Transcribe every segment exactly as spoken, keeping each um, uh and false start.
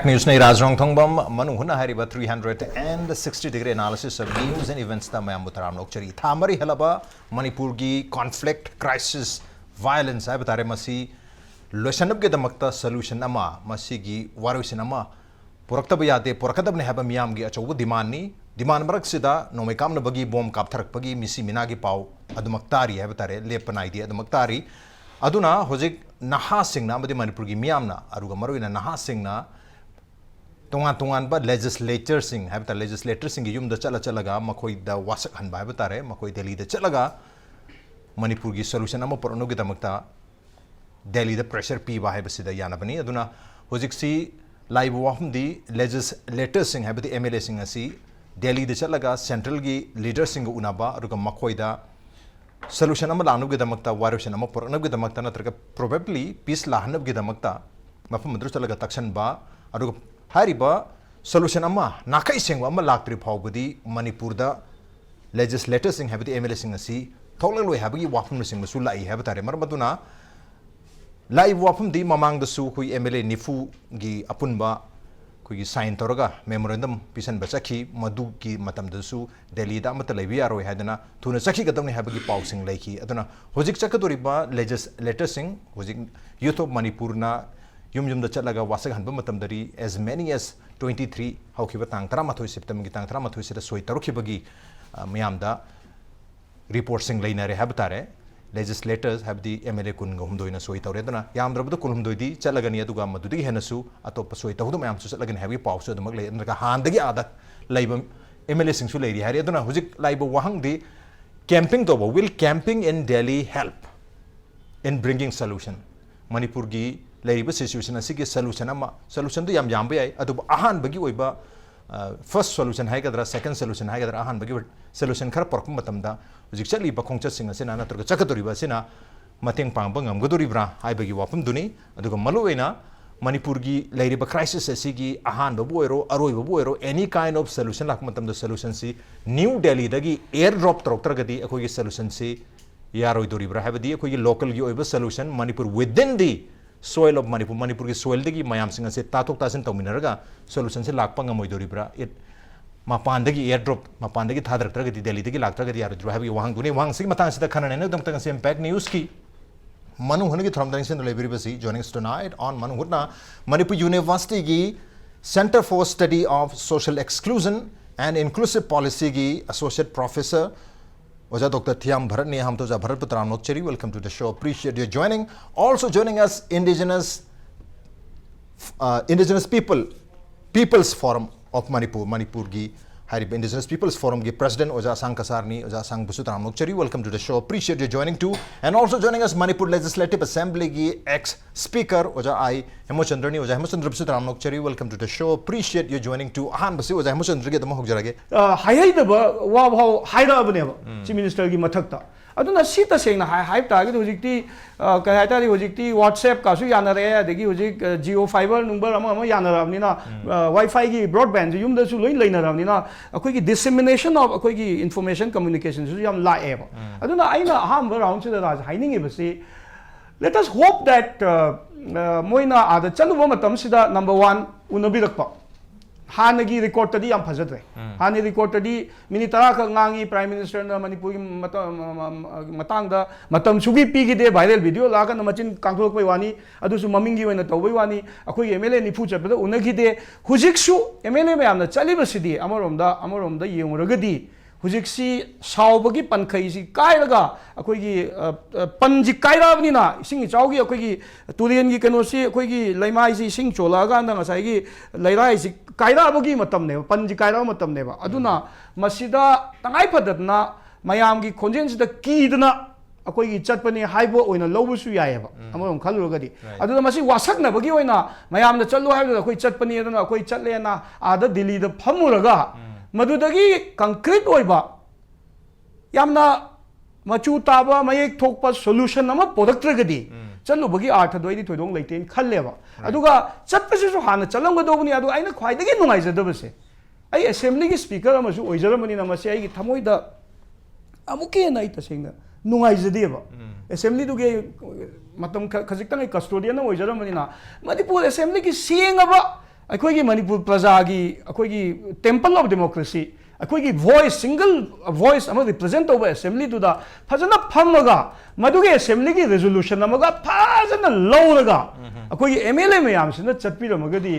News ꯅꯩ ꯔꯥꯖ ꯔꯣꯡꯊꯣꯡꯕꯝ ꯃꯅꯨꯡ ꯍꯨꯠꯅ ꯍꯥꯏꯔꯤꯕ three hundred and sixty degree analysis of news and eventsꯇ ꯃꯌꯥꯝꯕꯨ ꯇꯔꯥꯝꯅ ꯑꯣꯛꯆꯔꯤ꯫ ꯊꯥ ꯃꯔꯤ ꯍꯦꯜꯂꯕ ꯃꯅꯤꯄꯨꯔꯒꯤ conflict, crisis, violence ꯍꯥꯏꯕ ꯇꯥꯔꯦ, ꯃꯁꯤ ꯂꯣꯏꯁꯤꯟꯅꯕꯒꯤꯗꯃꯛꯇ solution ꯑꯃ, ꯃꯁꯤꯒꯤ ꯋꯥꯔꯣꯏꯁꯤꯟ ꯑꯃ ꯄꯨꯔꯛꯇꯕ ꯌꯥꯗꯦ, ꯄꯨꯔꯛꯀꯗꯕꯅꯤ ꯍꯥꯏꯕ ꯃꯤꯌꯥꯝꯒꯤ ꯑꯆꯧꯕ demandꯅꯤ꯫ Demand ꯃꯔꯛꯁꯤꯗ ꯅꯣꯡꯃꯩ ꯀꯥꯞꯅꯕꯒꯤ ꯕꯣꯝ ꯀꯥꯞꯊꯔꯛꯄꯒꯤ ꯃꯤꯁꯤ ꯃꯤꯅꯥꯒꯤ ꯄꯥꯎ ꯑꯗꯨꯃꯛ ꯇꯥꯔꯤ ꯍꯥꯏꯕ ꯇꯥꯔꯦ, ꯂꯦꯞꯄ ꯅꯥꯏꯗꯦ, ꯑꯗꯨꯃꯛ ꯇꯥꯔꯤ꯫ ꯑꯗꯨꯅ ꯍꯧꯖꯤꯛ ꯅꯍꯥꯁꯤꯡꯅ ꯑꯃꯗꯤ ꯃꯅꯤꯄꯨꯔꯒꯤ ꯃꯤꯌꯥꯝꯅ, ꯑꯗꯨꯒ ꯃꯔꯨꯑꯣꯏꯅ ꯅꯍꯥꯁꯤꯡꯅ ꯇꯣꯉꯥꯟ ꯇꯣꯉꯥꯟꯕ legislatureꯁꯤꯡ ꯍꯥꯏꯕ ꯇꯥꯔꯦ, legislatorꯁꯤꯡꯒꯤ ꯌꯨꯝꯗ ꯆꯠꯂ ꯆꯠꯂꯒ ꯃꯈꯣꯏꯗ ꯋꯥꯁꯛꯍꯟꯕ ꯍꯥꯏꯕ ꯇꯥꯔꯦ, ꯃꯈꯣꯏ ꯗꯦꯜꯂꯤꯗ ꯆꯠꯂꯒ ꯃꯅꯤꯄꯨꯔꯒꯤ solution ꯑꯃ ꯄꯨꯔꯛꯅꯕꯒꯤꯗꯃꯛꯇ ꯗꯦꯜꯂꯤꯗ pressure ꯄꯤꯕ ꯍꯥꯏꯕꯁꯤꯗ ꯌꯥꯅꯕꯅꯤ꯫ ꯑꯗꯨꯅ ꯍꯧꯖꯤꯛꯁꯤ ꯂꯥꯛꯏꯕ ꯋꯥꯐꯝꯗꯤ legislatorsꯁꯤꯡ ꯍꯥꯏꯕꯗꯤ MLAꯁꯤꯡ ꯑꯁꯤ ꯗꯦꯜꯂꯤꯗ ꯆꯠꯂꯒ centralꯒꯤ leaderꯁꯤꯡꯒ ꯎꯅꯕ, ꯑꯗꯨꯒ ꯃꯈꯣꯏꯗ solution ꯑꯃ ꯂꯥꯛꯅꯕꯒꯤꯗꯃꯛꯇ, ꯋꯥꯔꯣꯏꯁꯤꯟ ꯑꯃ ꯄꯨꯔꯛꯅꯕꯒꯤꯗꯃꯛꯇ, ꯅꯠꯇ꯭ꯔꯒ probably peace ꯂꯥꯛꯍꯟꯅꯕꯒꯤꯗꯃꯛꯇ ꯃꯐꯝ ꯑꯗꯨꯗ ꯆꯠꯂꯒ ꯇꯛꯁꯟꯕ, ꯑꯗꯨꯒ ꯍꯥꯏꯔꯤꯕ solution ꯑꯃ ꯅꯥꯈꯩ ꯁꯦꯡꯕ ꯑꯃ ꯂꯥꯛꯇ꯭ꯔꯤ ꯐꯥꯎꯕꯗꯤ ꯃꯅꯤꯄꯨꯔꯗ legislatorꯁꯤꯡ ꯍꯥꯏꯕꯗꯤ MLAꯁꯤꯡ ꯑꯁꯤ ꯊꯣꯛꯂꯛꯂꯣꯏ ꯍꯥꯏꯕꯒꯤ ꯋꯥꯐꯝꯅꯆꯤꯡꯕꯁꯨ ꯂꯥꯛꯏ ꯍꯥꯏꯕ ꯇꯥꯔꯦ꯫ ꯃꯔꯝ ꯑꯗꯨꯅ ꯂꯥꯛꯏꯕ ꯋꯥꯐꯝꯗꯤ ꯃꯃꯥꯡꯗꯁꯨ ꯑꯩꯈꯣꯏ MLA ꯅꯤꯐꯨꯒꯤ ꯑꯄꯨꯟꯕ ꯑꯩꯈꯣꯏꯒꯤ sign ꯇꯧꯔꯒ memorandum ꯄꯤꯁꯟꯕ ꯆꯠꯈꯤ꯫ ꯃꯗꯨꯒꯤ ꯃꯇꯝꯗꯁꯨ ꯗꯦꯜꯂꯤꯗ ꯑꯃꯠꯇ ꯂꯩꯕ ꯌꯥꯔꯣꯏ ꯍꯥꯏꯗꯅ ꯊꯨꯅ ꯆꯠꯈꯤꯒꯗꯕꯅꯤ ꯍꯥꯏꯕꯒꯤ ꯄꯥꯎꯁꯤꯡ ꯂꯩꯈꯤ꯫ ꯑꯗꯨꯅ ꯍꯧꯖꯤꯛ ꯆꯠꯀꯗꯧꯔꯤꯕ legislatorꯁꯤꯡ, ꯍꯧꯖꯤꯛ Youth of Manipurꯅ ꯌꯨꯝ ꯌꯨꯝꯗ ꯆꯠꯂꯒ ꯋꯥꯁꯛꯍꯟꯕ ꯃꯇꯝꯗꯗꯤ as many as twenty three, ꯍꯧꯈꯤꯕ ꯇꯥꯡ ꯇꯔꯥꯃꯥꯊꯣꯏ, Septemberꯒꯤ ꯇꯥꯡ ꯇꯔꯥꯃꯥꯊꯣꯏꯁꯤꯗ ꯁꯣꯏ ꯇꯧꯔꯛꯈꯤꯕꯒꯤ, ꯑ, ꯃꯤꯌꯥꯝꯗ reportꯁꯤꯡ ꯂꯩꯅꯔꯦ ꯍꯥꯏꯕ ꯇꯥꯔꯦ꯫ Legislators ꯍꯥꯏꯕꯗꯤ MLA ꯀꯨꯟꯒ ꯍꯨꯝꯗꯣꯏꯅ ꯁꯣꯏ ꯇꯧꯔꯦ꯫ ꯑꯗꯨꯅ ꯌꯥꯝꯗ꯭ꯔꯕꯗ ꯀꯨꯟꯍꯨꯝꯗꯣꯏꯗꯤ ꯆꯠꯂꯒꯅꯤ, ꯑꯗꯨꯒ ꯃꯗꯨꯗꯒꯤ ꯍꯦꯟꯅꯁꯨ ꯑꯇꯣꯞꯄ ꯁꯣꯏ ꯇꯧꯗꯕ ꯃꯌꯥꯝꯁꯨ ꯆꯠꯂꯒꯅꯤ ꯍꯥꯏꯕꯒꯤ ꯄꯥꯎꯁꯨ ꯑꯗꯨꯃꯛ ꯂꯩ꯫ ꯅꯠꯇ꯭ꯔꯒ ꯍꯥꯟꯅꯗꯒꯤ ꯑꯥꯗ ꯂꯩꯕ MLAꯁꯤꯡꯁꯨ ꯂꯩꯔꯤ ꯍꯥꯏꯔꯤ꯫ ꯑꯗꯨꯅ ꯍꯧꯖꯤꯛ ꯂꯥꯛꯏꯕ ꯋꯥꯍꯪꯗꯤ, camping ꯇꯧꯕ, will camping in Delhi help in bringing solution? ꯃꯅꯤꯄꯨꯔꯒꯤ ꯂꯩꯔꯤꯕ situation ꯑꯁꯤꯒꯤ solution ꯑꯃ, solutionꯗꯨ ꯌꯥꯝ ꯌꯥꯝꯕ ꯌꯥꯏ, ꯑꯗꯨꯕꯨ ꯑꯍꯥꯟꯕꯒꯤ ꯑꯣꯏꯕ, ꯑ, first solution ꯍꯥꯏꯒꯗ꯭ꯔꯥ, second solution ꯍꯥꯏꯒꯗ꯭ꯔꯥ, ꯑꯍꯥꯟꯕꯒꯤ solution ꯈꯔ ꯄꯨꯔꯛꯄ ꯃꯇꯝꯗ ꯍꯧꯖꯤꯛ ꯆꯠꯂꯤꯕ ꯈꯣꯡꯆꯠꯁꯤꯡ ꯑꯁꯤꯅ ꯅꯠꯇ꯭ꯔꯒ ꯆꯠꯀꯗꯧꯔꯤꯕ ꯑꯁꯤꯅ ꯃꯇꯦꯡ ꯄꯥꯡꯕ ꯉꯝꯒꯗꯧꯔꯤꯕ꯭ꯔꯥ ꯍꯥꯏꯕꯒꯤ ꯋꯥꯐꯝꯗꯨꯅꯤ꯫ ꯑꯗꯨꯒ ꯃꯔꯨꯑꯣꯏꯅ ꯃꯅꯤꯄꯨꯔꯒꯤ ꯂꯩꯔꯤꯕ crisis ꯑꯁꯤꯒꯤ ꯑꯍꯥꯟꯕꯕꯨ ꯑꯣꯏꯔꯣ, ꯑꯔꯣꯏꯕꯕꯨ ꯑꯣꯏꯔꯣ, any kind of solution ꯂꯥꯛꯄ ꯃꯇꯝꯗ solutionꯁꯤ New Delhiꯗꯒꯤ air drop ꯇꯧꯔꯛꯇ꯭ꯔꯒꯗꯤ ꯑꯩꯈꯣꯏꯒꯤ solutionꯁꯤ ꯌꯥꯔꯣꯏꯗꯧꯔꯤꯕ꯭ꯔꯥ? ꯍꯥꯏꯕꯗꯤ ꯑꯩꯈꯣꯏꯒꯤ localꯒꯤ ꯑꯣꯏꯕ solution, Manipur within the Soil of Manipur, ꯃꯅꯤꯄꯨꯔꯒꯤ ꯁꯣꯏꯜꯗꯒꯤ ꯃꯌꯥꯝꯁꯤꯡ ꯑꯁꯦ ꯇꯥꯊꯣꯛ ꯇꯥꯁꯤꯟ ꯇꯧꯃꯤꯟꯅꯔꯒ ꯁꯣꯂꯨꯁꯟꯁꯦ ꯂꯥꯛꯄ ꯉꯝꯃꯣꯏꯗꯣꯔꯤꯕ꯭ꯔꯥ? It ꯃꯄꯥꯟꯗꯒꯤ ꯏꯌꯔ ꯗ꯭ꯔꯣꯞ ꯃꯄꯥꯟꯗꯒꯤ ꯊꯥꯗꯔꯛꯇ꯭ꯔꯒꯗꯤ, ꯗꯦꯜꯂꯤꯗꯒꯤ ꯂꯥꯛꯇ꯭ꯔꯒꯗꯤ ꯌꯥꯔꯣꯏꯗ꯭ꯔꯣ ꯍꯥꯏꯕꯒꯤ ꯋꯥꯍꯪꯗꯨꯅꯤ꯫ ꯋꯥꯍꯪꯁꯤꯒꯤ ꯃꯇꯥꯡꯁꯤꯗ ꯈꯟꯅ ꯅꯩꯅꯕꯒꯤꯗꯃꯛꯇ ꯉꯁꯤ ꯏꯝꯄꯦꯛ ꯅ꯭ꯌꯨꯁꯀꯤ ꯃꯅꯨꯡ ꯍꯨꯠꯅꯒꯤ ꯊꯧꯔꯝꯗ ꯅꯤꯡꯁꯤꯡꯗꯨꯅ ꯂꯩꯕꯤꯔꯤꯕꯁꯤ, joining us tonight on ꯃꯅꯨꯡ ꯍꯨꯠꯅ, ꯃꯅꯤꯄꯨꯔ ꯌꯨꯅꯤꯚꯔꯁꯤꯇꯤꯒꯤ Centre for Study of Social Exclusion and Inclusive Policyꯒꯤ Associate Professor ꯑꯣꯖꯥ ꯗꯣꯛꯇꯔ ꯊꯤꯌꯥꯝ ꯚꯥꯔꯠꯅꯤ꯫ ꯑꯍꯥꯟꯕꯗ ꯑꯣꯖꯥ ꯚꯥꯔꯠꯄꯨ ꯇꯔꯥꯝꯅ ꯑꯣꯛꯆꯔꯤ, welcome to the show, appreciate your joining. Also joining us, indigenous, uh, Indigenous People, People's Forum of Manipur, ꯃꯅꯤꯄꯨꯔꯒꯤ ꯍꯥꯏꯔꯤꯕ Indigenous People's Forumꯒꯤ President ꯑꯣꯖꯥ ꯑꯁꯥꯡ ꯀꯁꯥꯔꯅꯤ꯫ ꯑꯣꯖꯥ ꯑꯁꯥꯡꯕꯨꯁꯨ ꯇꯔꯥꯝꯅ ꯑꯣꯛꯆꯔꯤ, welcome to the show, appreciate your joining too. And also joining us, Manipur Legislative Assemblyꯒꯤ ex Speaker ꯑꯣꯖꯥ ꯑꯥꯏ ꯍꯦꯃꯆꯟꯗ꯭ꯔꯅꯤ꯫ ꯑꯣꯖꯥ ꯍꯦꯃꯆꯟꯗ꯭ꯔꯕꯨꯁꯨ ꯇꯔꯥꯝꯅ ꯑꯣꯛꯆꯔꯤ, welcome to the show, appreciate your joining too. ꯑꯍꯥꯟꯕꯁꯤ ꯑꯣꯖꯥ ꯍꯦꯃꯆꯟꯗ꯭ꯔꯒꯤ ꯑꯗꯨꯝ ꯍꯧꯖꯔꯒꯦ꯫ ꯑ, ꯍꯥꯏꯍꯩꯗꯕ ꯋꯥ ꯐꯥꯎ ꯍꯥꯏꯔꯛꯑꯕꯅꯦꯕ ꯆꯤꯐ ꯃꯤꯅꯤꯁꯇꯔꯒꯤ ꯃꯊꯛꯇ꯫ ꯑꯗꯨꯅ ꯁꯤ ꯇꯁꯦꯡꯅ ꯍꯥꯏ-, ꯍꯥꯏꯕ ꯇꯥꯔꯒꯗꯤ ꯍꯧꯖꯤꯛꯇꯤ, ꯑ, ꯀꯩ ꯍꯥꯏꯇꯥꯔꯦ, ꯍꯧꯖꯤꯛꯇꯤ WhatsApp ꯀꯥꯁꯨ ꯌꯥꯅꯔꯛꯑꯦ, ꯑꯗꯒꯤ ꯍꯧꯖꯤꯛ, ꯑ, Jio Fiber ꯅꯨꯡꯕꯔ ꯑꯃ ꯑꯃ ꯌꯥꯅꯔꯛꯑꯕꯅꯤꯅ, ꯎꯝ꯫ ꯑ, Wi-Fiꯒꯤ broadbandꯁꯨ ꯌꯨꯝꯗꯁꯨ ꯂꯣꯏ ꯂꯩꯅꯔꯕꯅꯤꯅ, ꯑꯩꯈꯣꯏꯒꯤ dissemination of ꯑꯩꯈꯣꯏꯒꯤ information communicationsꯁꯨ ꯌꯥꯝ ꯂꯥꯛꯑꯦꯕ꯫ ꯎꯝ꯫ ꯑꯗꯨꯅ ꯑꯩꯅ ꯑꯍꯥꯟꯕ ꯔꯥꯎꯟꯁꯤꯗ ꯔꯥꯖ ꯍꯥꯏꯅꯤꯡꯉꯤꯕꯁꯤ, let us hope that, uh, uh, ꯃꯣꯏꯅ ꯑꯥꯗ ꯆꯠꯂꯨꯕ ꯃꯇꯝꯁꯤꯗ, number one, ꯎꯅꯕꯤꯔꯛꯄ꯫ ꯍꯥꯟꯅꯒꯤ ꯔꯦꯀꯣꯔꯠꯇꯗꯤ ꯌꯥꯝ ꯐꯖꯗ꯭ꯔꯦ꯫ ꯎꯝ꯫ ꯍꯥꯟꯅꯒꯤ ꯔꯦꯀꯣꯔꯠꯇꯗꯤ ꯃꯤꯅꯤꯠ ꯇꯔꯥ ꯈꯛ ꯉꯥꯡꯉꯤ, ꯄ꯭ꯔꯥꯏꯝ ꯃꯤꯅꯤꯁꯇꯔꯅ ꯃꯅꯤꯄꯨꯔꯒꯤ ꯃꯇ-, ꯃ-, ꯃ-, ꯃ-, ꯃꯇꯥꯡꯗ ꯃꯇꯝ ꯁꯨꯡꯄꯤ ꯄꯤꯈꯤꯗꯦ, ꯚꯥꯏꯔꯦꯜ ꯚꯤꯗꯤꯑꯣ ꯂꯥꯛꯑꯀꯥꯟꯗ ꯃꯆꯤꯟ ꯀꯥꯡꯊꯣꯛꯂꯛꯄꯩ ꯋꯥꯅꯤ, ꯑꯗꯨꯁꯨ ꯃꯃꯤꯡꯒꯤ ꯑꯣꯏꯅ ꯇꯧꯕꯩ ꯋꯥꯅꯤ꯫ ꯑꯩꯈꯣꯏꯒꯤ ꯑꯦꯝ ꯑꯦꯜ ꯑꯦ ꯅꯤꯐꯨ ꯆꯠꯄꯗ ꯎꯅꯈꯤꯗꯦ꯫ ꯍꯧꯖꯤꯛꯁꯨ ꯑꯦꯝ ꯑꯦꯜ ꯑꯦ ꯃꯌꯥꯝꯅ ꯆꯠꯂꯤꯕꯁꯤꯗꯤ ꯑꯃꯔꯣꯝꯗ, ꯑꯃꯔꯣꯝꯗ ꯌꯦꯡꯉꯨꯔꯒꯗꯤ ꯍꯧꯖꯤꯛꯁꯤ ꯁꯥꯎꯕꯒꯤ ꯄꯟꯈꯩꯁꯤ ꯀꯥꯏꯔꯒ ꯑꯩꯈꯣꯏꯒꯤ, ꯑ, ꯑ, ꯄꯟꯁꯤ ꯀꯥꯏꯔꯛꯑꯕꯅꯤꯅ, ꯏꯁꯤꯡ ꯏꯆꯥꯎꯒꯤ ꯑꯩꯈꯣꯏꯒꯤ ꯇꯨꯔꯦꯟꯒꯤ ꯀꯩꯅꯣꯁꯤ, ꯑꯩꯈꯣꯏꯒꯤ ꯂꯩꯃꯥꯏꯁꯤ ꯏꯁꯤꯡ ꯆꯣꯜꯂꯛꯑꯀꯥꯟꯗ ꯉꯁꯥꯏꯒꯤ ꯂꯩꯔꯥꯏꯁꯤ ꯀꯥꯏꯔꯛꯑꯕꯒꯤ ꯃꯇꯝꯅꯦꯕ, ꯄꯟꯁꯤ ꯀꯥꯏꯔꯛꯑꯕ ꯃꯇꯝꯅꯦꯕ꯫ ꯑꯗꯨꯅ ꯎꯝ꯫ ꯃꯁꯤꯗ ꯇꯉꯥꯏ ꯐꯗꯗꯅ ꯃꯌꯥꯝꯒꯤ ꯈꯣꯟꯖꯦꯜꯁꯤꯗ ꯀꯤꯗꯅ ꯑꯩꯈꯣꯏꯒꯤ ꯆꯠꯄꯅꯤ ꯍꯥꯏꯕ ꯑꯣꯏꯅ ꯂꯧꯕꯁꯨ ꯌꯥꯏꯑꯕ, ꯎꯝ꯫ ꯑꯃꯔꯣꯝ ꯈꯜꯂꯨꯔꯒꯗꯤ꯫ Right. ꯑꯗꯨꯅ ꯃꯁꯤ ꯋꯥꯁꯛꯅꯕꯒꯤ ꯑꯣꯏꯅ ꯃꯌꯥꯝꯅ ꯆꯠꯂꯨ ꯍꯥꯏꯕꯗꯨꯗ ꯑꯩꯈꯣꯏ ꯆꯠꯄꯅꯤ, ꯑꯗꯨꯅ ꯑꯩꯈꯣꯏ ꯆꯠꯂꯦꯅ ꯑꯥꯗ ꯗꯤꯜꯂꯤꯗ ꯐꯝꯃꯨꯔꯒ, ꯎꯝ꯫ ꯃꯗꯨꯗꯒꯤ concrete ꯑꯣꯏꯕ, ꯌꯥꯝꯅ ꯃꯆꯨ ꯇꯥꯕ, ꯃꯌꯦꯛ ꯊꯣꯛꯄ solution ꯑꯃ ꯄꯨꯔꯛꯇ꯭ꯔꯒꯗꯤ, ꯎꯝ꯫ ꯆꯠꯂꯨꯕꯒꯤ ꯑꯥꯔꯊꯗꯣ ꯑꯩꯗꯤ ꯊꯣꯏꯗꯣꯛ ꯂꯩꯇꯦꯅ ꯈꯜꯂꯦꯕ꯫ Right. ꯑꯗꯨꯒ ꯆꯠꯄꯁꯤꯁꯨ ꯍꯥꯟꯅ ꯆꯠꯂꯝꯒꯗꯧꯕꯅꯤ꯫ ꯑꯗꯨ ꯑꯩꯅ ꯈ꯭ꯋꯥꯏꯗꯒꯤ ꯅꯨꯡꯉꯥꯏꯖꯗꯕꯁꯦ, ꯑꯩ ꯑꯦꯁꯦꯝꯕ꯭ꯂꯤꯒꯤ ꯁ꯭ꯄꯤꯀꯔ ꯑꯃꯁꯨ ꯑꯣꯏꯖꯔꯝꯕꯅꯤꯅ, ꯃꯁꯤ ꯑꯩꯒꯤ ꯊꯃꯣꯏꯗ ꯑꯃꯨꯛꯀ ꯍꯦꯟꯅ ꯑꯩ ꯇꯁꯦꯡꯅ ꯅꯨꯡꯉꯥꯏꯖꯗꯦꯕ꯫ ꯎꯝ꯫ ꯑꯦꯁꯦꯝꯕ꯭ꯂꯤꯗꯨꯒꯤ ꯃꯇꯝ ꯈ- ꯈꯖꯤꯛꯇꯪ ꯑꯩ ꯀꯁꯇꯣꯗꯤꯌꯟ ꯑꯃ ꯑꯣꯏꯖꯔꯝꯕꯅꯤꯅ, ꯃꯅꯤꯄꯨꯔ ꯑꯦꯁꯦꯝꯕ꯭ꯂꯤꯒꯤ ꯁꯦꯡꯉꯕ ꯑꯩꯈꯣꯏꯒꯤ ꯃꯅꯤꯄꯨꯔ ꯄ꯭ꯔꯖꯥꯒꯤ, ꯑꯩꯈꯣꯏꯒꯤ temple of democracy, ꯑꯩꯈꯣꯏꯒꯤ voice, single voice ꯑꯃ represent ꯇꯧꯕ ꯑꯦꯁꯦꯝꯕ꯭ꯂꯤꯗꯨꯗ ꯐꯖꯅ ꯐꯝꯃꯒ, ꯃꯗꯨꯒꯤ ꯑꯦꯁꯦꯝꯕ꯭ꯂꯤꯒꯤ resolution ꯑꯃꯒ ꯐꯖꯅ ꯂꯧꯔꯒ, ꯑꯩꯈꯣꯏꯒꯤ ꯑꯦꯝ ꯑꯦꯜ ꯑꯦ ꯃꯌꯥꯝꯁꯤꯅ ꯆꯠꯄꯤꯔꯝꯃꯒꯗꯤ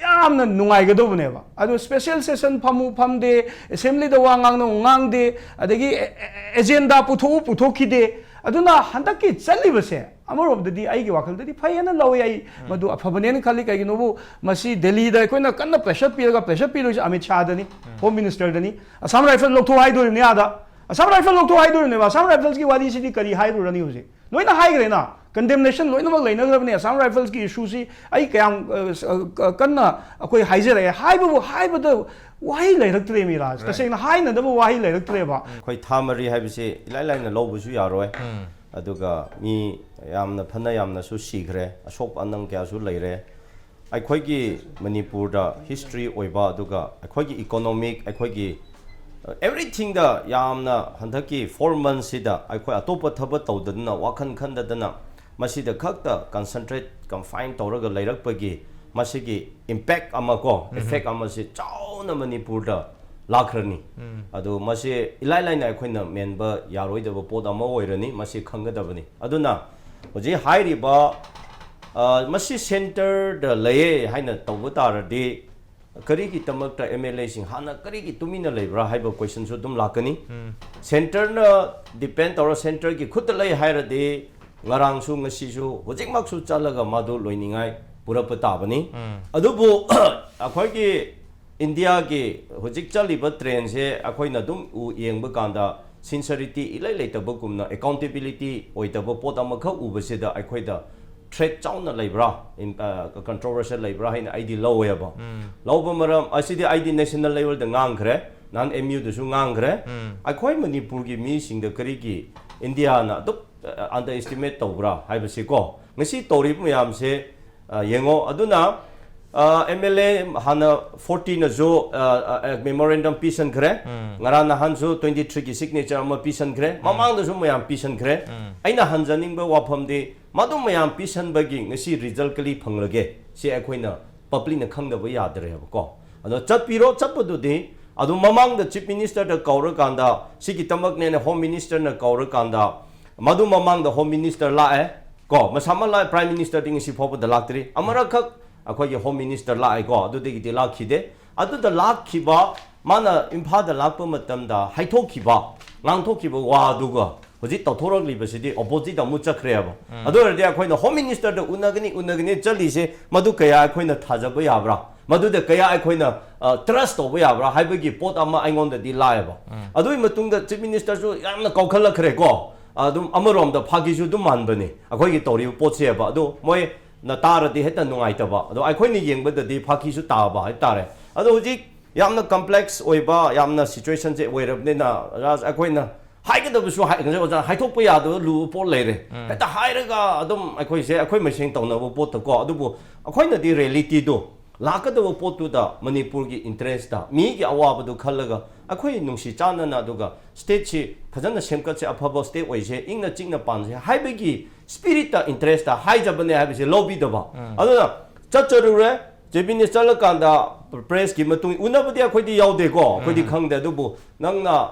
ꯌꯥꯝꯅ ꯅꯨꯡꯉꯥꯏꯒꯗꯧꯕꯅꯦꯕ꯫ ꯑꯗꯨ special session ꯐꯝꯃꯨ ꯐꯝꯗꯦ, ꯑꯦꯁꯦꯝꯕ꯭ꯂꯤꯗ ꯋꯥ ꯉꯥꯡꯅꯧ ꯉꯥꯡꯗꯦ, ꯑꯗꯒꯤ ꯑꯦ-, ꯑꯦ-, agenda ꯄꯨꯊꯣꯛꯎ ꯄꯨꯊꯣꯛꯈꯤꯗꯦ꯫ ꯑꯗꯨꯅ ꯍꯟꯗꯛꯀꯤ ꯆꯠꯂꯤꯕꯁꯦ ꯑꯃꯔꯣꯝꯗꯗꯤ ꯑꯩꯒꯤ ꯋꯥꯈꯜꯗꯗꯤ ꯐꯩ ꯍꯥꯏꯅ ꯂꯧꯏ꯫ ꯑꯩ ꯃꯗꯨ ꯑꯐꯕꯅꯦꯅ ꯈꯜꯂꯤ꯫ ꯀꯩꯒꯤꯅꯣꯕꯨ, ꯃꯁꯤ ꯗꯦꯜꯂꯤꯗ ꯑꯩꯈꯣꯏꯅ ꯀꯟꯅ pressure ꯄꯤꯔꯒ, pressure ꯄꯤꯔꯣꯏꯁꯦ ꯑꯃꯤꯠ ꯁꯥꯍꯗꯅꯤ, ꯍꯣꯝ ꯃꯤꯅꯤꯁꯇꯔꯗꯅꯤ꯫ ꯑꯁꯥꯝ ꯔꯥꯏꯐꯜ ꯂꯧꯊꯣꯛ ꯍꯥꯏꯗꯣꯔꯤꯕꯅꯤ ꯑꯥꯗ꯫ ꯑꯁꯥꯝ ꯔꯥꯏꯐꯜ ꯂꯧꯊꯣꯛ ꯍꯥꯏꯗꯣꯔꯤꯕꯅꯦꯕ꯫ ꯑꯁꯥꯝ ꯔꯥꯏꯐꯜꯁꯀꯤ ꯋꯥꯔꯤꯁꯤꯗꯤ ꯀꯔꯤ ꯍꯥꯏꯔꯨꯔꯅꯤ ꯍꯧꯖꯤꯛ? ꯂꯣꯏꯅ ꯍꯥꯏꯈ꯭ꯔꯦꯅ, condemnation ꯂꯣꯏꯅꯃꯛ ꯂꯩꯅꯈ꯭ꯔꯕꯅꯦ꯫ ꯑꯁꯥꯝ ꯔꯥꯏꯐꯜꯁꯀꯤ ꯏꯁꯨꯁꯤ ꯑꯩ ꯀꯌꯥꯝ ꯑ, ꯁ-, ꯑ, ꯀ-, ꯀꯟꯅ ꯑꯩꯈꯣꯏ ꯍꯥꯏꯖꯔꯛꯑꯦ꯫ ꯍꯥꯏꯕꯕꯨ ꯍꯥꯏꯕꯗ ꯋꯥꯍꯩ ꯂꯩꯔꯛꯇ꯭ꯔꯦ ꯃꯤꯔꯥꯖ꯫ Right. ꯇꯁꯦꯡꯅ ꯍꯥꯏꯅꯗꯕ ꯋꯥꯍꯩ ꯂꯩꯔꯛꯇ꯭ꯔꯦꯕ꯫ ꯑꯩꯈꯣꯏ ꯊꯥ ꯃꯔꯤ ꯍꯥꯏꯕꯁꯤ ꯏꯂꯥꯏ ꯂꯥꯏꯅ ꯂꯧꯕꯁꯨ ꯌꯥꯔꯣꯏ꯫ ꯑꯗꯨꯒ ꯃꯤ ꯌꯥꯝꯅ ꯐꯅ ꯌꯥꯝꯅꯁꯨ ꯁꯤꯈ꯭ꯔꯦ, ꯑꯁꯣꯛ ꯑꯅꯪ ꯀꯌꯥꯁꯨ ꯂꯩꯔꯦ꯫ ꯑꯩꯈꯣꯏꯒꯤ ꯃꯅꯤꯄꯨꯔꯗ history ꯑꯣꯏꯕ, ꯑꯗꯨꯒ ꯑꯩꯈꯣꯏꯒꯤ economic, ꯑꯩꯈꯣꯏꯒꯤ, ꯑ, everythingꯗ ꯌꯥꯝꯅ ꯍꯟꯗꯛꯀꯤ four monthsꯁꯤꯗ ꯑꯩꯈꯣꯏ ꯑꯇꯣꯞꯄ ꯊꯕꯛ ꯇꯧꯗꯗꯅ, ꯋꯥꯈꯜ ꯈꯟꯗꯗꯅ, ꯃꯁꯤꯗ ꯈꯛꯇ concentrate, confine ꯇꯧꯔꯒ ꯂꯩꯔꯛꯄꯒꯤ ꯃꯁꯤꯒꯤ impact ꯑꯃ ꯀꯣ, effect ꯑꯃꯁꯤ ꯆꯥꯎꯅ ꯃꯅꯤꯄꯨꯔꯗ ꯂꯥꯛꯈ꯭ꯔꯅꯤ꯫ ꯑꯗꯨ ꯃꯁꯤ ꯏꯂꯥꯏ ꯂꯥꯏꯅ ꯑꯩꯈꯣꯏꯅ ꯃꯦꯟꯕ ꯌꯥꯔꯣꯏꯗꯕ ꯄꯣꯠ ꯑꯃ ꯑꯣꯏꯔꯅꯤ, ꯃꯁꯤ ꯈꯪꯒꯗꯕꯅꯤ꯫ ꯑꯗꯨꯅ ꯍꯧꯖꯤꯛ ꯍꯥꯏꯔꯤꯕ, ꯑ, ꯃꯁꯤ centreꯗ ꯂꯩꯌꯦ ꯍꯥꯏꯅ ꯇꯧꯕ ꯇꯥꯔꯗꯤ, ꯀꯔꯤꯒꯤꯗꯃꯛꯇ ꯑꯦꯝ ꯑꯦꯜ ꯑꯦꯁꯤꯡ ꯍꯥꯟꯅ ꯀꯔꯤꯒꯤ ꯇꯨꯃꯤꯟꯅ ꯂꯩꯕ꯭ꯔꯥ ꯍꯥꯏꯕ questionꯁꯨ ꯑꯗꯨꯝ ꯂꯥꯛꯀꯅꯤ꯫ Centreꯅ depend ꯇꯧꯔ centreꯒꯤ ꯈꯨꯠꯇ ꯂꯩ ꯍꯥꯏꯔꯗꯤ, ꯉꯔꯥꯡꯁꯨ ꯉꯁꯤꯁꯨ ꯍꯧꯖꯤꯛꯃꯛꯁꯨ ꯆꯠꯂꯒ ꯃꯗꯨ ꯂꯣꯏꯅꯤꯡꯉꯥꯏ ꯄꯨꯔꯛꯄ ꯇꯥꯕꯅꯤ꯫ ꯑꯗꯨꯕꯨ ꯑꯩꯈꯣꯏꯒꯤ ꯏꯟꯗꯤꯌꯥꯒꯤ ꯍꯧꯖꯤꯛ ꯆꯠꯂꯤꯕ trendꯁꯦ ꯑꯩꯈꯣꯏꯅ ꯑꯗꯨꯝ ꯎ-, ꯌꯦꯡꯕ ꯀꯥꯟꯗ sincerity ꯏꯂꯩ ꯂꯩꯇꯕꯒꯨꯝꯅ, accountability ꯑꯣꯏꯗꯕ ꯄꯣꯠ ꯑꯃꯈꯛ ꯎꯕꯁꯤꯗ ꯑꯩꯈꯣꯏꯗ threat ꯆꯥꯎꯅ ꯂꯩꯕ꯭ꯔꯥ, ꯏꯝ-, ꯑ, controversial ꯂꯩꯕ꯭ꯔꯥ ꯍꯥꯏꯅ ꯑꯩꯗꯤ ꯂꯧꯋꯦꯕ꯫ ꯂꯧꯕ ꯃꯔꯝ ꯑꯁꯤꯗꯤ ꯑꯩꯗꯤ national levelꯗ ꯉꯥꯡꯈ꯭ꯔꯦ, ꯅꯍꯥꯟ ꯑꯦꯝ ꯌꯨꯗꯁꯨ ꯉꯥꯡꯈ꯭ꯔꯦ꯫ ꯑꯩꯈꯣꯏ ꯃꯅꯤꯄꯨꯔꯒꯤ ꯃꯤꯁꯤꯡꯗ ꯀꯔꯤꯒꯤ ꯏꯟꯗꯤꯌꯥꯅ ꯑꯗꯨꯛ, ꯑ, underestimate ꯇꯧꯕ꯭ꯔꯥ ꯍꯥꯏꯕꯁꯤꯀꯣ, ꯉꯁꯤ ꯇꯧꯔꯤꯕ ꯃꯌꯥꯝꯁꯦ, ꯑ, ꯌꯦꯡꯉꯣ꯫ ꯑꯗꯨꯅ ꯑꯦꯝ ꯑꯦꯜ ꯑꯦ ꯍꯥꯟꯅ ꯐꯣꯔꯇꯤꯅꯁꯨ ꯃꯦꯃꯣꯔꯦꯟꯗꯝ ꯄꯤꯁꯟꯈ꯭ꯔꯦ꯫ ꯉꯔꯥꯡ ꯅꯍꯥꯟꯁꯨ ꯇ꯭ꯋꯦꯟꯇꯤ ꯊ꯭ꯔꯤꯒꯤ ꯁꯤꯒꯅꯦꯆꯔ ꯑꯃ ꯄꯤꯁꯟꯈ꯭ꯔꯦ꯫ ꯃꯃꯥꯡꯗꯁꯨ ꯃꯌꯥꯝ ꯄꯤꯁꯟꯈ꯭ꯔꯦ꯫ ꯑꯩꯅ ꯍꯟꯖꯅꯤꯡꯕ ꯋꯥꯐꯝꯗꯤ, ꯃꯗꯨ ꯃꯌꯥꯝ ꯄꯤꯁꯟꯕꯒꯤ ꯉꯁꯤ ꯔꯤꯖꯜ ꯀꯔꯤ ꯐꯪꯂꯒꯦ? ꯁꯤ ꯑꯩꯈꯣꯏꯅ ꯄꯕ꯭ꯂꯤꯛꯅ ꯈꯪꯗꯕ ꯌꯥꯗ꯭ꯔꯦꯕꯀꯣ꯫ ꯑꯗꯣ ꯆꯠꯄꯤꯔꯣ, ꯆꯠꯄꯗꯨꯗꯤ ꯑꯗꯨ ꯃꯃꯥꯡꯗ ꯆꯤꯐ ꯃꯤꯅꯤꯁꯇꯔꯗ ꯀꯧꯔꯀꯥꯟꯗ, ꯁꯤꯒꯤꯗꯃꯛꯅꯦꯅ ꯍꯣꯝ ꯃꯤꯅꯤꯁꯇꯔꯅ ꯀꯧꯔꯀꯥꯟꯗ, ꯃꯗꯨ ꯃꯃꯥꯡꯗ ꯍꯣꯝ ꯃꯤꯅꯤꯁꯇꯔ ꯂꯥꯛꯑꯦ ꯀꯣ, ꯃꯁꯥꯃꯛ ꯂꯥꯛꯑꯦ꯫ ꯄ꯭ꯔꯥꯏꯝ ꯃꯤꯅꯤꯁꯇꯔꯗꯤ ꯉꯁꯤ ꯐꯥꯎꯕꯗ ꯂꯥꯛꯇ꯭ꯔꯤ꯫ ꯑꯃꯔꯛꯈꯛ ꯑꯩꯈꯣꯏꯒꯤ ꯍꯣꯝ ꯃꯤꯅꯤꯁꯇꯔ ꯂꯥꯛꯑꯦꯀꯣ, ꯑꯗꯨꯗꯒꯤꯗꯤ ꯂꯥꯛꯈꯤꯗꯦ꯫ ꯑꯗꯨꯗ ꯂꯥꯛꯈꯤꯕ, ꯃꯥꯅ ꯏꯝꯐꯥꯜꯗ ꯂꯥꯛꯄ ꯃꯇꯝꯗ ꯍꯥꯏꯊꯣꯛꯈꯤꯕ, ꯉꯥꯡꯊꯣꯛꯈꯤꯕ ꯋꯥꯗꯨꯒ ꯍꯧꯖꯤꯛ ꯇꯧꯊꯣꯔꯛꯂꯤꯕꯁꯤꯗꯤ ꯑꯣꯄꯣꯖꯤꯠ ꯑꯃꯨꯛ ꯆꯠꯈ꯭ꯔꯦꯕ꯫ ꯑꯗꯨ ꯑꯣꯏꯔꯗꯤ ꯑꯩꯈꯣꯏꯅ ꯍꯣꯝ ꯃꯤꯅꯤꯁꯇꯔꯗ ꯎꯅꯒꯅꯤ, ꯎꯅꯒꯅꯤ ꯆꯠꯂꯤꯁꯦ, ꯃꯗꯨ ꯀꯌꯥ ꯑꯩꯈꯣꯏꯅ ꯊꯥꯖꯕ ꯌꯥꯕ꯭ꯔꯥ? ꯃꯗꯨꯗ ꯀꯌꯥ ꯑꯩꯈꯣꯏꯅ ꯇ꯭ꯔꯁ ꯇꯧꯕ ꯌꯥꯕ꯭ꯔꯥ ꯍꯥꯏꯕꯒꯤ ꯄꯣꯠ ꯑꯃ ꯑꯩꯉꯣꯟꯗꯗꯤ ꯂꯥꯛꯑꯦꯕ꯫ ꯑꯗꯨꯒꯤ ꯃꯇꯨꯡꯗ ꯆꯤꯐ ꯃꯤꯅꯤꯁꯇꯔꯁꯨ ꯌꯥꯝꯅ ꯀꯧꯈꯠꯂꯛꯈ꯭ꯔꯦꯀꯣ꯫ ꯑꯗꯨꯝ ꯑꯃꯔꯣꯝꯗ ꯐꯥꯒꯤꯁꯨ ꯑꯗꯨꯝ ꯃꯥꯟꯕꯅꯤ ꯑꯩꯈꯣꯏꯒꯤ ꯇꯧꯔꯤꯕ ꯄꯣꯠꯁꯦꯕ꯫ ꯑꯗꯣ ꯃꯣꯏꯅ ꯇꯥꯔꯗꯤ ꯍꯦꯛꯇ ꯅꯨꯡꯉꯥꯏꯇꯕ꯫ ꯑꯗꯣ ꯑꯩꯈꯣꯏꯅ ꯌꯦꯡꯕꯗꯗꯤ ꯐꯥꯒꯤꯁꯨ ꯇꯥꯕ ꯍꯥꯏꯇꯥꯔꯦ꯫ ꯑꯗꯣ ꯍꯧꯖꯤꯛ ꯌꯥꯝꯅ ꯀꯝꯄ꯭ꯂꯦꯛꯁ ꯑꯣꯏꯕ ꯌꯥꯝꯅ ꯁꯤꯆꯨꯋꯦꯁꯟꯁꯦ ꯑꯣꯏꯔꯕꯅꯤꯅ, ꯔꯥꯖ, ꯑꯩꯈꯣꯏꯅ ꯍꯥꯏꯒꯗꯕꯁꯨ ꯍꯥꯏ-, ꯑꯣꯖꯥ, ꯍꯥꯏꯊꯣꯛꯄ ꯌꯥꯗꯕ ꯂꯨꯕ ꯄꯣꯠ ꯂꯩꯔꯦ꯫ ꯍꯦꯛꯇ ꯍꯥꯏꯔꯒ ꯑꯗꯨꯝ ꯑꯩꯈꯣꯏꯁꯦ ꯑꯩꯈꯣꯏ ꯃꯁꯦꯟ ꯇꯧꯅꯕ ꯄꯣꯠꯇꯀꯣ꯫ ꯑꯗꯨꯕꯨ ꯑꯩꯈꯣꯏꯅꯗꯤ ꯔꯤꯌꯦꯂꯤꯇꯤꯗꯣ, ꯂꯥꯛꯀꯗꯕ ꯄꯣꯠꯇꯨꯗ ꯃꯅꯤꯄꯨꯔꯒꯤ ꯏꯟꯇꯔꯦꯁꯇ, ꯃꯤꯒꯤ ꯑꯋꯥꯕꯗꯨ ꯈꯜꯂꯒ, ꯑꯩꯈꯣꯏ ꯅꯨꯡꯁꯤ ꯆꯥꯟꯅꯅ, ꯑꯗꯨꯒ ꯁ꯭ꯇꯦꯠꯁꯤ ꯐꯖꯅ ꯁꯦꯝꯒꯠꯁꯦ, ꯑꯐꯕ ꯁ꯭ꯇꯦꯠ ꯑꯣꯏꯁꯦ, ꯏꯪꯅ ꯆꯤꯛꯅ ꯄꯥꯟꯁꯦ ꯍꯥꯏꯕꯒꯤ ꯁ꯭ꯄꯤꯔꯤꯠꯇ, ꯏꯟꯇꯔꯦꯁꯇ ꯍꯥꯏꯖꯕꯅꯦ ꯍꯥꯏꯕꯁꯦ ꯂꯧꯕꯤꯗꯕ꯫ ꯑꯗꯨꯅ ꯆꯠꯆꯔꯨꯔꯦ, ꯆꯤꯐ ꯃꯤꯅꯤꯁꯇꯔ ꯆꯠꯂꯀꯥꯟꯗ ꯄ꯭ꯔꯦꯁꯀꯤ ꯃꯇꯨꯡ ꯎꯅꯕꯗꯤ ꯑꯩꯈꯣꯏꯗꯤ ꯌꯥꯎꯗꯦꯀꯣ, ꯑꯩꯈꯣꯏꯗꯤ ꯈꯪꯗꯦ꯫ ꯑꯗꯨꯕꯨ ꯅꯪꯅ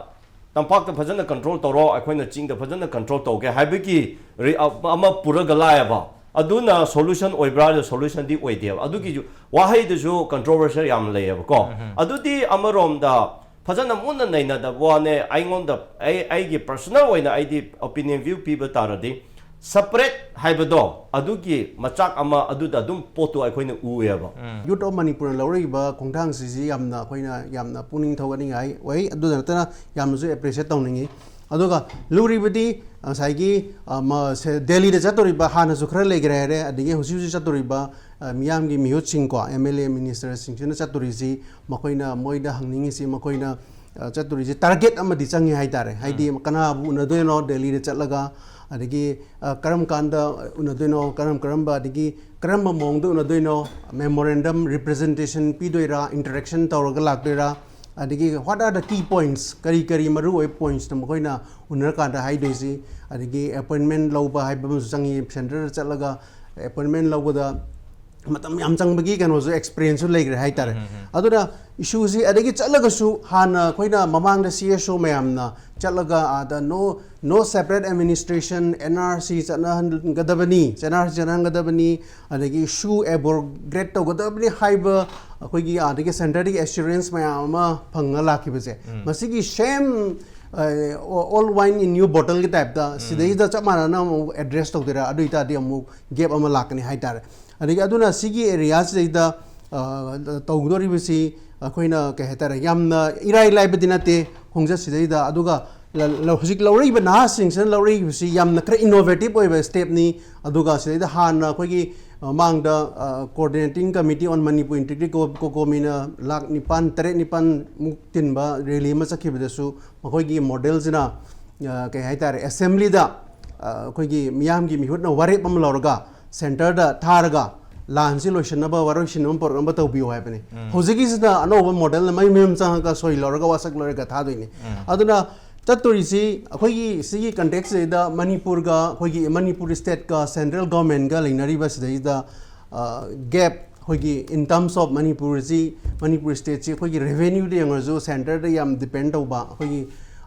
ꯇꯝꯄꯥꯛꯇ ꯐꯖꯅ ꯀꯟꯇ꯭ꯔꯣꯜ ꯇꯧꯔꯣ, ꯑꯩꯈꯣꯏꯅ ꯆꯤꯡꯗ ꯐꯖꯅ ꯀꯟꯇ꯭ꯔꯣꯜ ꯇꯧꯒꯦ ꯍꯥꯏꯕꯒꯤ ꯔꯤ-, ꯑ-, ꯑꯃ ꯄꯨꯔꯒ ꯂꯥꯛꯑꯦꯕ꯫ ꯑꯗꯨꯅ ꯁꯣꯂꯨꯁꯟ ꯑꯣꯏꯕ꯭ꯔꯥ? ꯁꯣꯂꯨꯁꯟꯗꯤ ꯑꯣꯏꯗꯦꯕ꯫ ꯑꯗꯨꯒꯤ ꯋꯥꯍꯩꯗꯨꯁꯨ ꯀꯟꯇ꯭ꯔꯣꯚꯔꯁꯤꯌꯦꯜ ꯌꯥꯝꯅ ꯂꯩꯌꯦꯕꯀꯣ꯫ ꯑꯗꯨꯗꯤ ꯑꯃꯔꯣꯝꯗ ꯐꯖꯅ ꯃꯨꯟꯅ ꯅꯩꯅꯗꯕ ꯋꯥꯅꯦ꯫ ꯑꯩꯉꯣꯟꯗ, ꯑꯩ, ꯑꯩꯒꯤ ꯄꯔꯁꯣꯅꯦꯜ ꯑꯣꯏꯅ ꯑꯩꯗꯤ ꯑꯣꯄꯤꯅꯤꯌꯟ ꯚ꯭ꯌꯨ ꯄꯤꯕ ꯇꯥꯔꯗꯤ, ꯁꯄꯔꯦꯠ ꯍꯥꯏꯕꯗꯣ, ꯑꯗꯨꯒꯤ ꯃꯆꯥꯛ ꯑꯃ ꯑꯗꯨꯗ ꯑꯗꯨꯝ ꯄꯣꯠꯇꯣ ꯑꯩꯈꯣꯏꯅ ꯎꯑꯦꯕ꯫ ꯌꯨꯠ ꯑꯣꯐ ꯃꯅꯤꯄꯨꯔꯅ ꯂꯧꯔꯛꯏꯕ ꯈꯣꯡꯊꯥꯡꯁꯤꯁꯤ ꯌꯥꯝꯅ ꯑꯩꯈꯣꯏꯅ ꯌꯥꯝꯅ ꯄꯨꯛꯅꯤꯡ ꯊꯧꯒꯠꯅꯤꯡꯉꯥꯏ ꯑꯣꯏ꯫ ꯑꯗꯨꯗ ꯅꯠꯇꯅ ꯌꯥꯝꯅꯁꯨ ꯑꯦꯄ꯭ꯔꯤꯁꯤꯌꯦꯠ ꯇꯧꯅꯤꯡꯉꯤ꯫ ꯑꯗꯨꯒ ꯂꯨꯔꯤꯕꯗꯤ ꯉꯁꯥꯏꯒꯤ, ꯑ, ꯃ-, ꯁꯦ-, ꯗꯦꯜꯂꯤꯗ ꯆꯠꯇꯣꯔꯤꯕ, ꯍꯥꯟꯅꯁꯨ ꯈꯔ ꯂꯩꯈ꯭ꯔꯦ ꯍꯥꯏꯔꯦ, ꯑꯗꯒꯤ ꯍꯧꯖꯤꯛ ꯍꯧꯖꯤꯛ ꯆꯠꯇꯣꯔꯤꯕ, ꯑ, ꯃꯤꯌꯥꯝꯒꯤ ꯃꯤꯍꯨꯠꯁꯤꯡꯀꯣ, ꯑꯦꯝ ꯑꯦꯜ ꯑꯦ, ꯃꯤꯅꯤꯁꯇꯔꯁꯤꯡꯁꯤꯅ ꯆꯠꯇꯣꯔꯤꯁꯤ, ꯃꯈꯣꯏꯅ, ꯃꯣꯏꯗ ꯍꯪꯅꯤꯡꯉꯤꯁꯤ, ꯃꯈꯣꯏꯅ, ꯑ, ꯆꯠꯇꯣꯔꯤꯁꯤ ꯇꯥꯔꯒꯦꯠ ꯑꯃꯗꯤ ꯆꯪꯉꯤ ꯍꯥꯏꯇꯥꯔꯦ꯫ ꯍꯥꯏꯗꯤ ꯀꯅꯥꯕꯨ ꯎꯅꯗꯣꯏꯅꯣ ꯗꯦꯜꯂꯤꯗ ꯆꯠꯂꯒ, ꯑꯗꯒꯤ ꯀꯔꯝ ꯀꯥꯟꯗ ꯎꯅꯗꯣꯏꯅꯣ, ꯀꯔꯝ ꯀꯔꯝꯕ, ꯑꯗꯒꯤ ꯀꯔꯝꯕ ꯃꯑꯣꯡꯗ ꯎꯅꯗꯣꯏꯅꯣ, memorandum representation ꯄꯤꯗꯣꯏꯔꯥ, interaction ꯇꯧꯔꯒ ꯂꯥꯛꯇꯣꯏꯔꯥ, ꯑꯗꯒꯤ what are the key points, ꯀꯔꯤ ꯀꯔꯤ ꯃꯔꯨ ꯑꯣꯏꯕ pointsꯅꯣ ꯃꯈꯣꯏꯅ ꯎꯅꯔꯀꯥꯟꯗ ꯍꯥꯏꯗꯣꯏꯁꯤ, ꯑꯗꯒꯤ appointment ꯂꯧꯕ ꯍꯥꯏꯕ ꯑꯃꯁꯨ ꯆꯪꯉꯤ꯫ Centreꯗ ꯆꯠꯂꯒ appointment ꯂꯧꯕꯗ ꯃꯇꯝ ꯌꯥꯝ ꯆꯪꯕꯒꯤ ꯀꯩꯅꯣꯁꯨ, experienceꯁꯨ ꯂꯩꯈ꯭ꯔꯦ ꯍꯥꯏꯇꯥꯔꯦ꯫ ꯑꯗꯨꯅ issueꯁꯤ ꯑꯗꯒꯤ ꯆꯠꯂꯒꯁꯨ ꯍꯥꯟꯅ ꯑꯩꯈꯣꯏꯅ ꯃꯃꯥꯡꯗ C S O ꯃꯌꯥꯝꯅ ꯆꯠꯂꯒ ꯑꯥꯗ no no separate administration, N R C ꯆꯠꯅꯍꯟꯒꯗꯕꯅꯤ, N R C ꯆꯠꯅꯍꯟꯒꯗꯕꯅꯤ, ꯑꯗꯒꯤ SoO abrogate ꯇꯧꯒꯗꯕꯅꯤ ꯍꯥꯏꯕ ꯑꯩꯈꯣꯏꯒꯤ ꯑꯥꯗꯒꯤ centreꯗꯒꯤ assurance ꯃꯌꯥꯝ ꯑꯃ ꯐꯪꯉ ꯂꯥꯛꯈꯤꯕꯁꯦ, ꯃꯁꯤꯒꯤ same old wine in new bottleꯒꯤ typeꯇ ꯁꯤꯗꯩꯗ ꯆꯞ ꯃꯥꯟꯅꯅ ꯑꯃꯨꯛ address ꯇꯧꯗꯣꯏꯔꯥ? ꯑꯗꯨ ꯑꯣꯏꯇꯥꯔꯗꯤ ꯑꯃꯨꯛ gap ꯑꯃ ꯂꯥꯛꯀꯅꯤ ꯍꯥꯏꯇꯥꯔꯦ꯫ ꯑꯗꯒꯤ ꯑꯗꯨꯅ ꯁꯤꯒꯤ areaꯁꯤꯗꯩꯗ ꯇꯧꯒꯗꯧꯔꯤꯕꯁꯤ ꯑꯩꯈꯣꯏꯅ ꯀꯩ ꯍꯥꯏꯇꯥꯔꯦ, ꯌꯥꯝꯅ ꯏꯔꯥꯏ ꯂꯥꯏꯕꯗꯤ ꯅꯠꯇꯦ ꯈꯣꯡꯆꯠꯁꯤꯗꯩꯗ꯫ ꯑꯗꯨꯒ ꯍꯧꯖꯤꯛ ꯂꯧꯔꯛꯏꯕ ꯅꯍꯥꯁꯤꯡꯁꯤꯅ ꯂꯧꯔꯛꯏꯕꯁꯤ ꯌꯥꯝꯅ ꯈꯔ innovative ꯑꯣꯏꯕ stepꯅꯤ꯫ ꯑꯗꯨꯒ ꯁꯤꯗꯩꯗ ꯍꯥꯟꯅ ꯑꯩꯈꯣꯏꯒꯤ ꯃꯃꯥꯡꯗ Coordinating Committee on Manipur Integrity, ꯀꯣ-, COCOMIꯅ ꯂꯥꯛ ꯅꯤꯄꯥꯟ, ꯇꯔꯦꯠ, ꯅꯤꯄꯥꯟꯃꯨꯛ ꯇꯤꯟꯕ rally ꯑꯃ ꯆꯠꯈꯤꯕꯗꯁꯨ ꯃꯈꯣꯏꯒꯤ modelꯁꯤꯅ, ꯑ, ꯀꯩ ꯍꯥꯏꯇꯥꯔꯦ, assemblyꯗ, ꯑ, ꯑꯩꯈꯣꯏꯒꯤ ꯃꯤꯌꯥꯝꯒꯤ ꯃꯤꯍꯨꯠꯅ ꯋꯥꯔꯦꯞ ꯑꯃ ꯂꯧꯔꯒ centreꯗ ꯊꯥꯔꯒ ꯂꯥꯟꯁꯤ ꯂꯣꯏꯁꯤꯟꯅꯕ ꯋꯥꯔꯣꯏꯁꯤꯟ ꯑꯃ ꯄꯣꯔꯛꯅꯕ ꯇꯧꯕꯤꯌꯨ ꯍꯥꯏꯕꯅꯤ꯫ ꯍꯧꯖꯤꯛꯀꯤꯁꯤꯅ ꯑꯅꯧꯕ modelꯅ ꯃꯌꯨꯝ ꯃꯌꯨꯝ ꯆꯪꯉꯒ ꯁꯣꯏ ꯂꯧꯔꯒ ꯋꯥꯁꯛ ꯂꯧꯔꯒ ꯊꯥꯗꯣꯏꯅꯤ꯫ ꯑꯗꯨꯅ ꯆꯠꯇꯣꯔꯤꯁꯤ ꯑꯩꯈꯣꯏꯒꯤ ꯁꯤꯒꯤ contextꯁꯤꯗ ꯃꯅꯤꯄꯨꯔꯒ, ꯑꯩꯈꯣꯏꯒꯤ ꯃꯅꯤꯄꯨꯔ stateꯀ central governmentꯀ ꯂꯩꯅꯔꯤꯕ ꯁꯤꯗꯩꯁꯤꯗ, ꯑ, gap, ꯑꯩꯈꯣꯏꯒꯤ in terms of ꯃꯅꯤꯄꯨꯔꯁꯤ, ꯃꯅꯤꯄꯨꯔ stateꯁꯤ ꯑꯩꯈꯣꯏꯒꯤ revenueꯗ ꯌꯦꯡꯉꯁꯨ centreꯗ ꯌꯥꯝ depend ꯇꯧꯕ, ꯑꯩꯈꯣꯏꯒꯤ,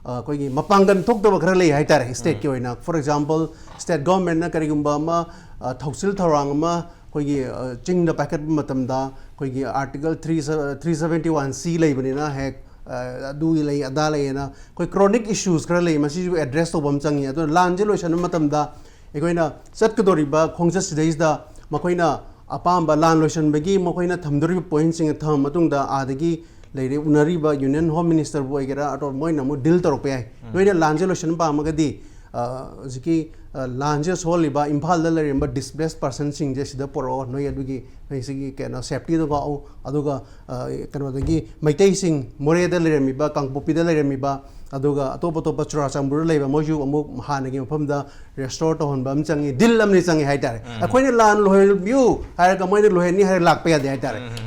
ꯑ, ꯑꯩꯈꯣꯏꯒꯤ ꯃꯄꯥꯡꯒꯜ ꯊꯣꯛꯇꯕ ꯈꯔ ꯂꯩ ꯍꯥꯏꯇꯥꯔꯦ stateꯀꯤ ꯑꯣꯏꯅ꯫ For example, state governmentꯅ ꯀꯔꯤꯒꯨꯝꯕ ꯑꯃ, ꯑ, ꯊꯧꯁꯤꯜ ꯊꯧꯔꯥꯡ ꯑꯃ ꯑꯩꯈꯣꯏꯒꯤ, ꯑ, ꯆꯤꯡꯗ ꯄꯥꯏꯈꯠꯄ ꯃꯇꯝꯗ ꯑꯩꯈꯣꯏꯒꯤ Article three, three seventy one C ꯂꯩꯕꯅꯤꯅ ꯍꯦꯛ, ꯑ, ꯑꯗꯨ ꯂꯩ ꯑꯗꯥ ꯂꯩꯌꯦꯅ ꯑꯩꯈꯣꯏ chronic issues ꯈꯔ ꯂꯩ, ꯃꯁꯤꯁꯨ address ꯇꯧꯕ ꯑꯃ ꯆꯪꯉꯤ꯫ ꯑꯗꯨꯅ ꯂꯥꯟꯁꯦ ꯂꯣꯏꯁꯤꯟꯕ ꯃꯇꯝꯗ ꯑꯩꯈꯣꯏꯅ ꯆꯠꯀꯗꯧꯔꯤꯕ ꯈꯣꯡꯆꯠꯁꯤꯗꯩꯁꯤꯗ ꯃꯈꯣꯏꯅ ꯑꯄꯥꯝꯕ ꯂꯥꯟ ꯂꯣꯏꯁꯤꯟꯕꯒꯤ ꯃꯈꯣꯏꯅ ꯊꯝꯗꯣꯔꯤꯕ pointꯁꯤꯡ ꯊꯝꯃ ꯃꯇꯨꯡꯗ ꯑꯥꯗꯒꯤ ꯂꯩꯔꯦ ꯎꯅꯔꯤꯕ Union Home Ministerꯕꯨ ꯑꯣꯏꯒꯦꯔꯥ, ꯑꯇꯣꯞꯄ ꯃꯣꯏꯅ ꯑꯃꯨꯛ deal ꯇꯧꯔꯛꯄ ꯌꯥꯏ꯫ ꯅꯣꯏꯅ ꯂꯥꯟꯁꯦ ꯂꯣꯏꯁꯤꯟꯕ ꯄꯥꯝꯃꯒꯗꯤ, ꯑ, ꯍꯧꯖꯤꯛꯀꯤ, ꯑ, ꯂꯥꯟꯁꯦ ꯁꯣꯛꯍꯜꯂꯤꯕ ꯏꯝꯐꯥꯜꯗ ꯂꯩꯔꯝꯕ displaced personꯁꯤꯡꯁꯦ ꯁꯤꯗ ꯄꯨꯔꯛꯑꯣ, ꯅꯣꯏ ꯑꯗꯨꯒꯤ, ꯅꯣꯏ ꯁꯤꯒꯤ ꯀꯩꯅꯣ safetyꯗ ꯉꯥꯛꯑꯣ, ꯑꯗꯨꯒ, ꯑ, ꯀꯩꯅꯣꯗꯒꯤ ꯃꯩꯇꯩꯁꯤꯡ ꯃꯣꯔꯦꯗ ꯂꯩꯔꯝꯃꯤꯕ, ꯀꯥꯡꯄꯣꯛꯄꯤꯗ ꯂꯩꯔꯝꯃꯤꯕ, ꯑꯗꯨꯒ ꯑꯇꯣꯞ ꯑꯇꯣꯞꯄ ꯆꯨꯔꯥꯆꯥꯟꯄꯨꯔꯗ ꯂꯩꯕ ꯃꯣꯏꯁꯨ ꯑꯃꯨꯛ ꯍꯥꯟꯅꯒꯤ ꯃꯐꯝꯗ ꯔꯦꯁꯇꯣꯔ ꯇꯧꯍꯟꯕ ꯑꯃ ꯆꯪꯉꯤ, ꯗꯤꯜ ꯑꯃꯅꯤ ꯆꯪꯉꯤ ꯍꯥꯏꯇꯥꯔꯦ꯫ ꯑꯩꯈꯣꯏꯅ ꯂꯥꯟ ꯂꯣꯏꯍꯟꯕꯤꯌꯨ ꯍꯥꯏꯔꯒ ꯃꯣꯏꯅ ꯂꯣꯏꯍꯟꯅꯤ ꯍꯥꯏꯔꯒ ꯂꯥꯛꯄ ꯌꯥꯗꯦ ꯍꯥꯏꯇꯥꯔꯦ꯫